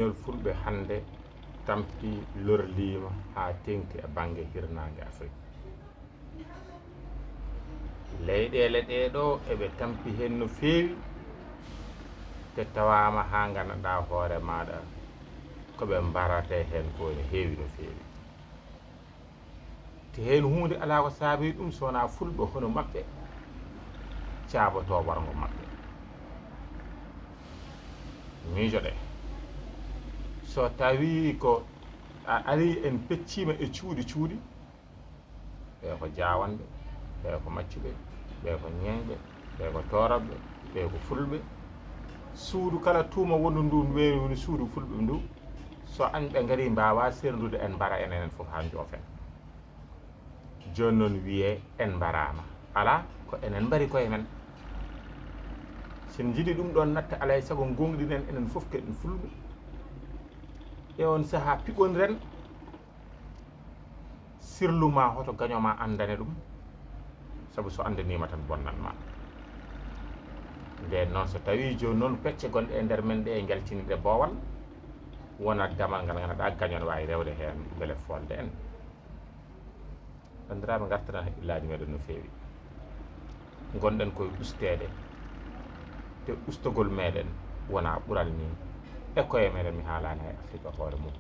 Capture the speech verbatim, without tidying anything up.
Leñol fulɓe hannde tampi, lorliima haa teŋti e bannge hirnaange Afrik. Leyɗeele ɗee ɗoo eɓe tampi heen no feewi, te tawaama haa nganndanɗaa hoore maaɗa ko ɓe mbarata heen ko ene heewi no feewi. Te heen huunde alaa ko saabii ɗum so wonaa fulɓe hono maɓɓe caaboto warngo maɓɓe. Miijoɗe, so tawii ko a ari en pecciima e cuuɗi cuuɗi, ɓee ko jaawanɓe, ɓee ko maccuɓe, ɓee ko ñeeñɓe, ɓee ko toororɓe, ɓee ko fulɓe. Suudu kala tuuma wondu ndu weewi woni suudu fulɓe ndu, so añɓe ngari mbaawa serndude en mbara en enen fof haa njoofen. Jooni noon wiyee en mbaraama. Alaa, ko enen mbari koye men. So en njiɗi ɗum ɗoon natta, alaa e sago ngoongɗinen enen fof keɗen fulɓe. E oon sahaa piɓondiren sirlu ma hoto gaño ma anndane ɗum, sabu so anndaniima tan bonnan ma. Ndeen noon so tawii jooni noon pecce gonɗe e nder men ɗe njaltini ɗe boowal, wonat damal ngal nganndanɗaa gaño ne waawi rewde heen mbele foolde en. Banndiraaɓe, ngartaɗen hakkillaaji meɗen no feewi. Ngonɗen koye usteede, te ustogol meɗen wonaa ɓural nii e koye meɗen, mi haalaani hay Afrik e hoore mum.